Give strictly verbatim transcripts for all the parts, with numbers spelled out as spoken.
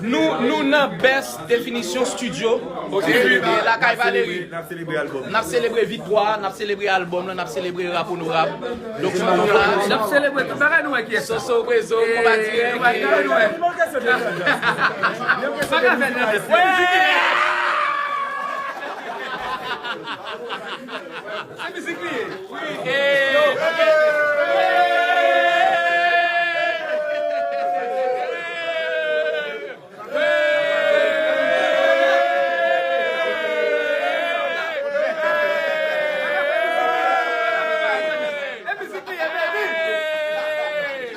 Nou, nou nan Best Definition Studio, ki lakay Valery. N ap selebre albòm. N ap selebre viktwa, n ap selebre albòm lan, n ap selebre rap onorab. Donk, fantom la, n ap selebre tout bagay nou wè ki Soso Prezo, Konba Dirèk. Bagay nou wè. Pa ka fè nan Se mizik li ye.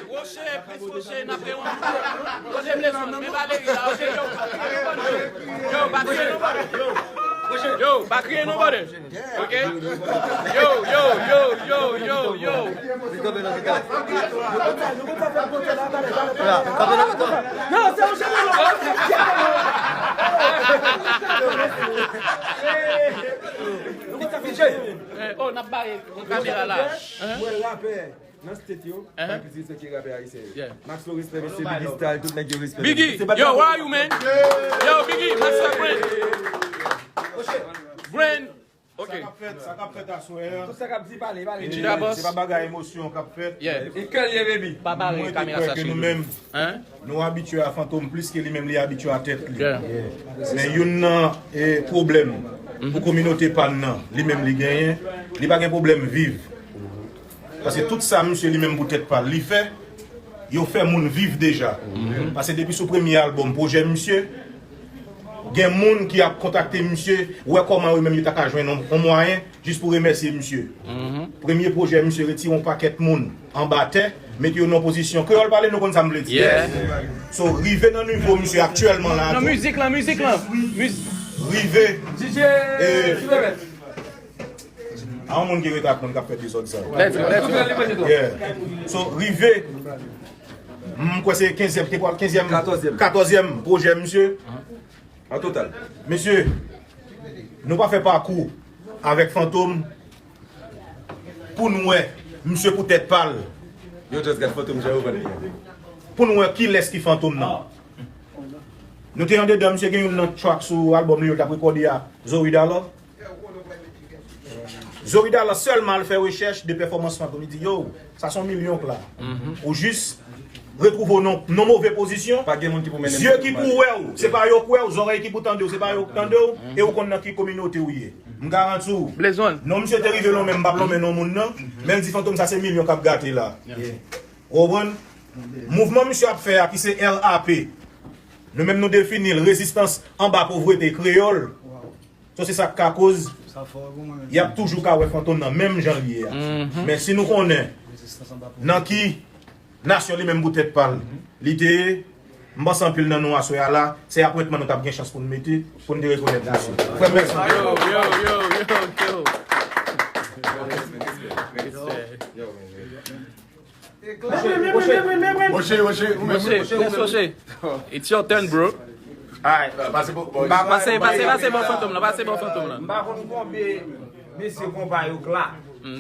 Rocher, Prince Rocher, n ap rewon. Kote Blaze One, men Valery la, ok, yo, pa kriye non, brother. Yo, pa kriye non, brother. Ok? Yo, yo, yo, yo, yo, yo. Eh, oh, n ap bare kamera la. Mwen rapè nan state yo, pa plis respè ke rapè ayisyen yo. Maxlo respè, mesye, Biggie Style, tout nèg yo respè. Biggie, yo, where are you, man? Yo, Biggie, Maxlo, Brand. Brand. Ok. Sa k ap fèt, sa k ap fèt aswè a. Tout sa k ap di, pale, pale. Richie Dabos. Se pa bagay emosyon k ap fèt. Yeah. E kè l ye, baby. Pa bare kamera sa sou nou menm. Hein? Nou abitye a Fantom plis ke li menm li abitye a tèt li. Yeah. Men youn nan, eh, pwoblèm pou kominote pa n nan, li menm li genyen, li pa gen pwoblèm viv. Paske tout sa misye li menm pou tèt pa l li fè, yo fè moun viv deja. Paske depi sou premye albòm, pwojè misye, gen moun ki ap kontakte misye, wè kòman yo menm yo ta ka jwenn yon, yon mwayen jis pou remèsye misye. Premye pwojè misye retire yon pakèt moun anba tè, mete yo nan pozisyon. Kreyòl pale, nou konn sa m vle di. Yeah. So, rive nan nivo misye aktyèlman la, nan tou, mizik lan, mizik lan. Miz- rive. D J, eh, Silvèmèt. A yon moun ki ret ak moun k ap fè dezòd sa yo. Let's go, let's go. Yeah. So, rive, m kwè se kenzyèm, te pral kenzyèm, katòzyèm, katòzyèm pwojè misye. An total. Mesye, nou pa fè pakou avèk Fantom pou n wè misye pou tèt pa l. Yo just gad Fantom jan yo vann li an. Pou n wè kilès ki Fantom nan. Nou te andedan, misye gen youn nan track sou albòm li yo l t ap rekòde a, Zoe Dollar. Zoe Dollar sèlman al fè rechèch de pèfòmans Fantom. Li di, yo, sa se yon milyon k la. Ou jis retwouve w nan, nan move pozisyon. Pa gen moun ki pou mennen. Zye ki pou wè w, se pa yo k wè w, zòrèy ki pou tande w, se pa yo k tande w, e ou konn nan ki kominote w ye. M garanti w. Blaze One. Non, misye te rive lonmen, m p ap lonmen non moun nan, men l di Fantom sa se milyon k ap gate la. Yeah. Ou konprann? Mouvman misye ap fè a, ki se L A P, nou menm nou defini l, rezistans anba povrete kreyòl. So, se sa k ka koz y ap toujou ka wè Fantom nan menm jan l ye a. Men si nou konnen nan ki nasyon li menm pou tèt pa l li te ye, m panse anpil nan nou aswè a la, se apwentman nou t ap gen chans pou n mete, pou n te rekonèt misye. Frè m, mèsi. Yo, yo, yo, yo, yo. Rocher, Rocher, ou menm, Rocher, Prince Rocher, it's your turn, bro. Alright, pase pou, pase, pase, pase bò Fantom la, pase bò Fantom la. M pa konn konbyen mesye konpa yo k la.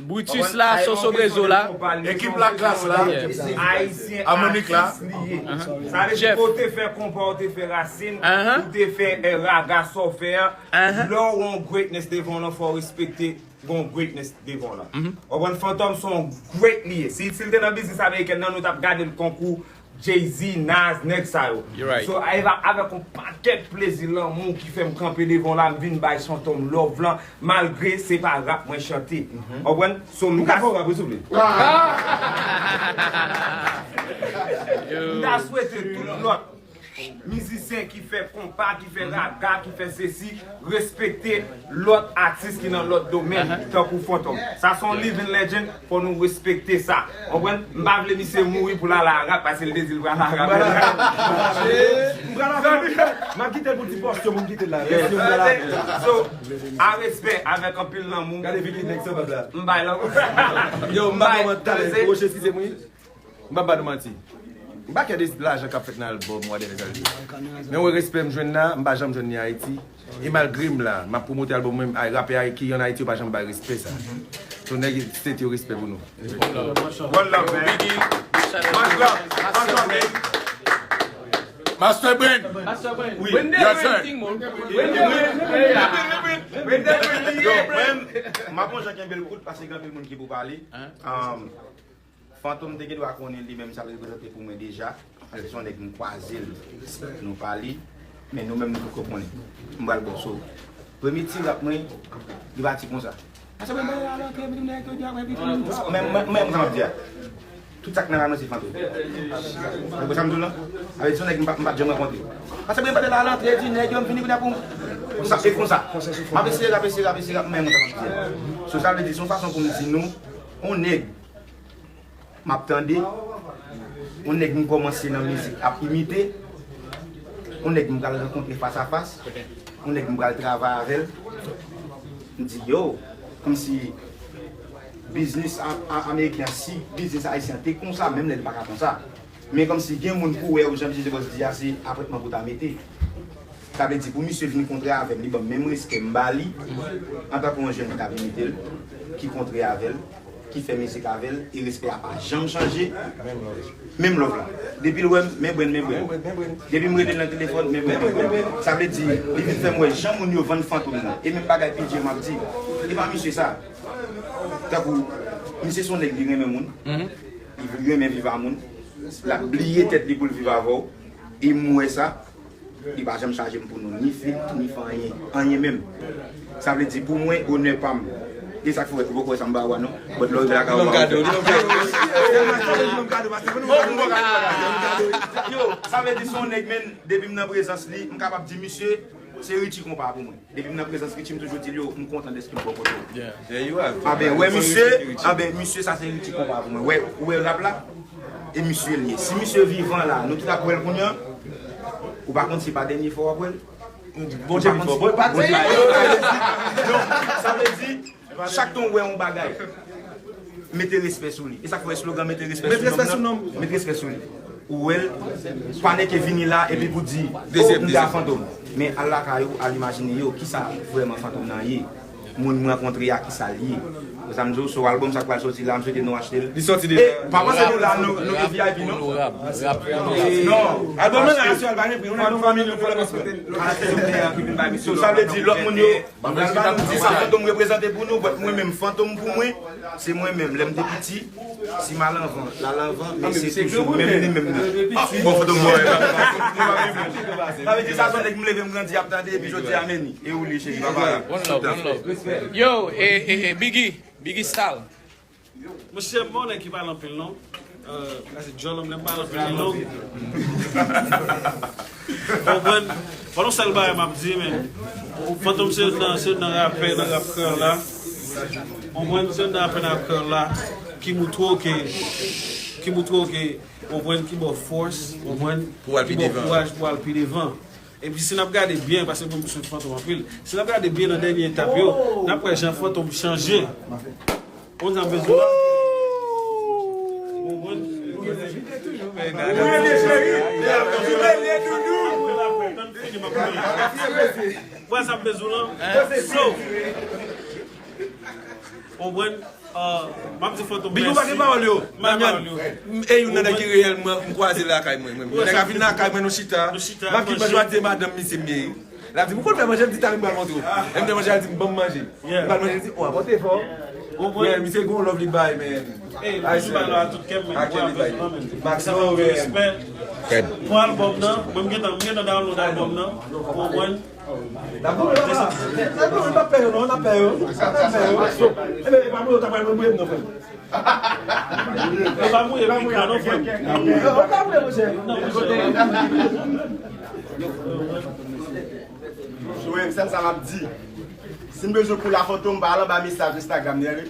Brutus la, Soso Brezo la. Ekip la, Klass la, Ayisyen, Amonik la. Sa vle di ke w te fè konpa, w te fè rasin, ou te fè, eh, raga sa w fè a. Lè w yon greatness devan w lan, fò w respekte gon greatness devan w lan. Ou konprann? Fantom se yon great li ye. Si, si l te nan biznis amerikèn nan, nou t ap gade l konkou Jay-Z, Nas, nèg sa yo. So, a, avèk yon pakèt plezi, lanmou ki fè m kanpe devan w la, m vin bay Fantom love lan, malgre se pa rap mwen chante. Ou konprann? So, m ta fè w rap wi, souple. M ta swete tout lòt mizisyen ki fè konpa, ki fè raga, ki fè sesi, respekte lòt atis ki nan lòt domèn, tankou Fantom. Sa se yon living legend, fò nou respekte sa. Ou konprann? M pa vle misye mouri pou l al Arab, paske l te di l pral Arab. M pral Arab. M ap kite l pou ti pòs yo, m kite l la. Mèsi, m pral Arab. So, a respè, avèk anpil lanmou. Gade figi nèg sanbab la. M bay lanmou. Yo, m bay lanmou. Rocher, eskize m wi. M p ap ba nou manti. M pa kè de lajan k ap fèt nan albòm, whatever sa l ye. Men wè respè m jwenn la, m pa janm jwenn li Ayiti. E malgre m la, m ap pwomote albòm mwen, ay, rapè ki ann Ayiti yo pa janm bay respè sa. So nèg state yo, respè pou nou. One love, man. Much love. Much love, man. Master Brain. Master Brain. Oui. Wendell Yes, sir. Brain, King Mo. Wendell Brain. Yo, mwen, m ap yon jan kenbe l kout paske gen anpil moun ki pou pale. Um, Fantom te gen dwa konnen li menm sa l reprezante pou mwen deja. Paske se yon nèg m kwaze l, nou pale. Men nou menm nou poko konnen. M pral bon so. Premye ti rap mwen, li pati konsa. Asa mwen bay la lantre, epi nèg yo di a mwen epi tout. Men men men sa m ap di a. Tout sa k nan la mwen se Fantom. Ou konprann sa m di w lan? Avè di yon nèg m pa m pa t janm rankontre. Asa mwen bay la lantre, di nèg yo m vini kounye a pou m. Sa se konsa. M ap eseye rap, eseye rap, eseye rap, men mwen sa m ap di a. So sa vle di se yon fason pou m di nou, yon nèg m ap tande, yon nèg m kòmanse nan mizik ap imite, yon nèg m pral rankontre fas a fas, yon nèg m pral travay avè l. M di yo, kòmsi biznis a- a- ameriken an, si biznis ayisyen an te konsa, menm lè li pa ka konsa. Men kòmsi gen moun pou wè ou jan Misyè Jebòs di a, se apwentman pou ta mete. Sa vle di pou misye vin kontre avè m, li ban m menm respè m ba li antanke yon jèn ki t ap imite l, ki kontre avè l, ki fè mizik avè l, e respè a pa janm chanje. Menm love la. Depi l wè m, men brenn, men brenn. Depi m rele l nan telefòn, men brenn, men brenn. Sa vle di, li vin fè m wè jan moun yo vann Fantom nan. E menm bagay P J M ap di, e pa misye sa. Tankou, misye se yon nèg li renmen moun, li renmen viv a moun, l ap bliye tèt li pou l viv avè w. E m wè sa, li pa janm chaje m pou nou ni feat, ni fè anyen, anyen menm. Sa vle di pou mwen, onè pa m. E sa k fè w poko wè sa m ba ou a non. But lè w rive lakay ou, ou pa wè. Yo, sa vle di se yon nèg, men depi m nan prezans li, m kapab di misye, se Richie Konpa pou mwen. Depi m nan prezans Richie, m toujou di l yo, m kontan dèske m bò kote w. Anben, wè misye, anben, misye sa se Richie Konpa pou mwen. Wè, ou wè rap la? E misye l ye. Si misye vivan la, nou tout ap wè l kounye a. Ou pa konn si pa dènye fwa w ap wè l. Bondye vin fò. Bondye pa di. Non, sa vle di, chak tan w wè yon bagay, mete respè sou li. E sa k fè slogan mete respè sou nonm nan. Mete respè sou li. Ou wè l, pa nèke vini la epi pou di, oh, m ta Fantom. Men al lakay ou, al imajine yo, kisa vrèman Fantom nan ye. Moun m rankontre a, kisa l ye. Sa m di w, so albòm sa k pral soti la, m swete nou achte l. Li soti deja. E pa panse nou la, nou nou gen V I P non. Non. Albòm nan la, si al pa gen pri, nou nan fanmi nou pou la. So sa vle di lòt moun yo, m pral ba nou di sa Fantom reprezante pou nou, but mwen menm Fantom pou mwen, se mwen menm. Lè m te piti, si m al anvan, l al anvan, men se toujou menm li menm nan. Bon, Fantom mwen. Sa vle di sa se yon nèg m leve m grandi ap tande epi jodi a men li. E ou li cheri, papa la. One love, one love. Yo, e, e, e, Biggie, Biggie Style. Monchè, m pa yon nèg ki pale anpil non. Euh, la se djòl, lè m pale anpil li long. Konprann? Bon, yon sèl bagay m ap di, men Fantom se youn nan, se youn nan rapè nan rap kreyòl la. Konprann? Se youn nan rapè nan rap kreyòl la ki moutre w ke, ki moutre w ke, konprann, ki ba w fòs, konprann, ki ba w kouraj pou al pi devan. Epi si n ap gade byen, paske mwen m swiv Fantom anpil, si n ap gade byen nan dènye etap yo, n ap wè jan Fantom chanje. Ou konn sa m bezwen la? Ou konprann? Ou konprann sa m bezwen la? So, ou konprann? Ah, m ap di Fantom mèsi. Biggie, ou pa gen pawòl yo. M pa gen pawòl yo. E youn nan nèg ki reyèlman m kwaze lakay mwen. Mwen nèg a vin lakay mwen, nou chita. M ap kit manje, m ap di madanm misye m ye. L ap di m, ou konn fè manje? M di, talè m pral montre w. Lè m te manje, l di m, ban m manje. M pral manje, l di, o, apòte fò. Mwen, misye gon love li bay, men. Ayisyen. Max love, men. Pou albòm nan, mwen m gentan, m gentan download albòm nan. Ou konprann? N ap pè yo non, n ap pè yo. N ap pè yo. Ebyen, e pa mwen yo ta pral mwen mwen non, frè. E pa mwen, e pa mwen non, frè. E pa mwen, monchè. Non, monchè. Joel, sèl sa m ap di. Si m bezwen kou la Fantom, pa al anba mesaj Instagram li, tande.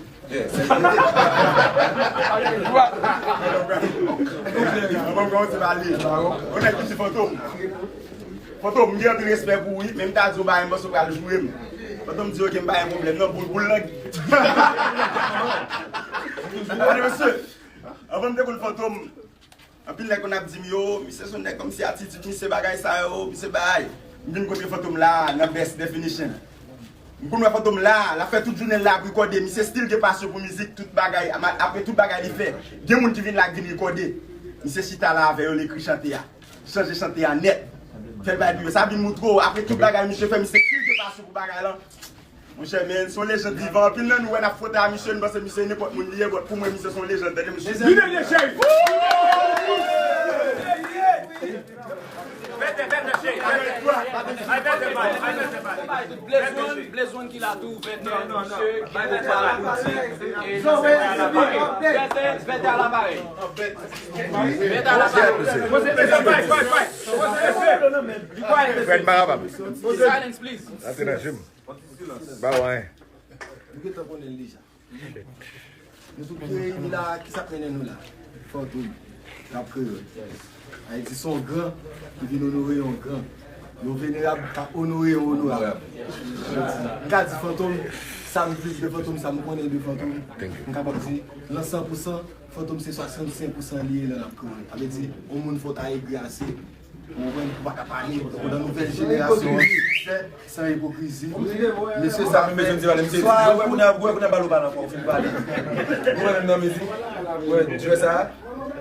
Mwen pran ti pale. Ou nèg ki di Fantom. Fantom, m gen anpil respè pou ou, wi, men m ta di w bagay, m panse w pral joure m. Fantom di, oke, m pa gen pwoblèm, non, boul, boul nan. Gade, mesye, anvan m te konn Fantom, anpil nèg konn ap di m, yo, misye se yon nèg kòmsi atitid, misye bagay sa yo, misye bagay. M vin kontre Fantom la, nan best definition. M konn wè Fantom la, l ap fè tout jounen l la ap rekòde. Misye still gen pasyon pou mizik, tout bagay, apre tout bagay li fè. Gen moun ki vin la, ki vin rekòde. Misye chita la avè yo, l ekri chante a. Chanje chante a nèt. Fè l bay pi yo. Sa vin moutre w, apre tout bagay misye fè, misye pil de pasyon pou bagay lan. Monchè, men, se yon lejand vivan. Anpil nan nou wè n ap fwote a misye, nou panse misye nenpòt moun li ye, but pou mwen, misye se yon lejand. Tande, mesye. Vide lejand. Bètè, bètè, cheri. Ay, bètè, bay. Ay, bètè, bay. Blaze One, Blaze One ki la tou, vètè, misye, ki pou pale politik. E nan sèktè a la parèy. Vètè, vètè a la parèy. Vètè a la parèy. Fred pa kapab. Silence, please. Sa se nan jim. Ba w anyen. Nou gentan konnen l deja. Nou sou kreye li la, ki sa k mennen nou la? Fantom, rap kreyòl. Ayiti se yon gran ki vin onore yon gran. Yon venerab k ap onore yon onorab. M ka di Fantom, sa m viv de Fantom, sa m konnen de Fantom, m kapab di, lan san pou san, Fantom se swasannsenk pou san li ye lè l ap kreye. Sa vle di, yon moun fò w ta egri ase, ou konprann, pou pa ka pale, tankou nan nouvèl jenerasyon an, san ipokrizi. Mesye, sa m bezwen di pale, mesye. Wè, wè, kounye a, wè, kounye a, balo pa nan kò, ou fin pale. Ou wè, menm nan mizik, wè, jwè sa,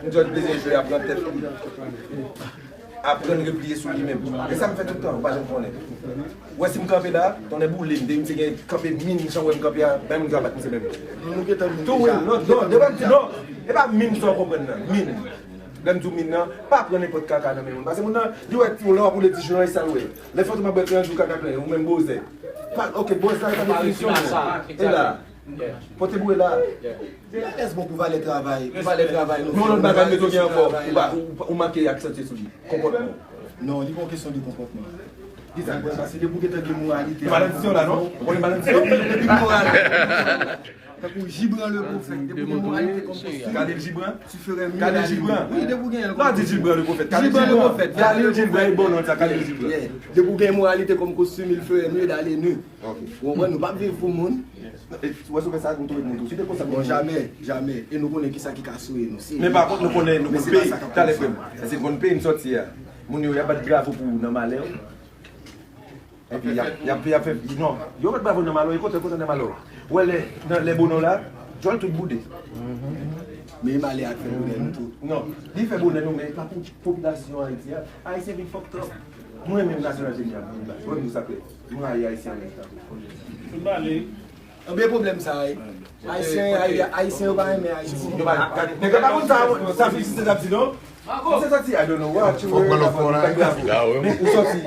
m jwè bezwen jwe a pran tèt li. Aprann repliye sou li menm. E sa m fè tout tan, ou pa janm konnen. Ou wè, si m kanpe la, tonnè boule m, depi m te gen kanpe min jan w wè m kanpe a, bay moun ki pa bat m se menm. Tou wi, non, non, devan m di non. E pa min sa w konprann nan, min. Lè m di w min nan, pa pran nenpòt kaka nan men moun. Paske moun nan, li wè, lè w ap woule ti jou nan, e sa l wè. Lè Fantom ap bwè kreyòl, di w kaka kreyòl, ou menm bozè. Pa, ok, bozè la, e pa definisyon, non. E la. Pote bouye la. Li alèz bon pou valè travay. Pou valè travay, nou. Men yon lòt bagay, m bezwen gen ankò. Ou pa, ou, ou manke aksantye sou li. Konpòtman. Non, li pa yon kesyon de konpòtman. Kisa? Paske depi w gentan gen moralite. Malandisyon la, non? Ou konnen malandisyon? Depi moral. Tankou Gibran le Prophèt, depi w gen moralite kòm kostime. Khalil Gibran? Tu ferais mieux d'aller. Khalil Gibran? Wi, depi w gen. Non, di Gibran le Prophèt. Khalil Gibran. Khalil Gibran, e bon non sa, Khalil Gibran. Yeah. Depi w gen moralite kòm kostime, il ferait mieux d'aller nu. Ok. Ou konprann, nou p ap viv pou moun. E, ou wè, si w fè sa, nou tou ret moun tou. Si te konsa, bon, jamè, jamè. E nou konnen kisa ki ka soye nou. Men pa kont, nou konnen, nou konn peyi. Talè, frè m. Èske nou konn peyi n sòti a? Moun yo, y ap bat bravo pou ou nan malè w. Epi, y ap, y ap, y ap fè, non. Yo bat bravo nan malè w, e kontan, kontan nan malè w. Ou wè, lè, nan, lè bonè w la, djòl tout boude. Men e malè a k fè bonè nou tou. Non, li fè bonè nou, men e pa pou popilasyon Ayiti a. Ayisyen vin fucked up. Mwen menm nasyonal jeni a, mwen menm sa klè. Mwen rayi Ayisyen an menm tan. Tout bale. Anben pwoblèm sa a, Ayisyen, Ayi-, Ayisyen yo pa renmen Ayiti. Yo pa, nèg yo pa konn sa, sa fi se t ap di non. Ou se sòti, I don't know what you were about. Ou sòti.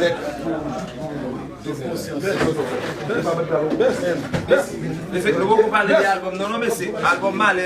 Lèt. Mesye, nou poko pale de albòm non, non, mesye. Albòm malè.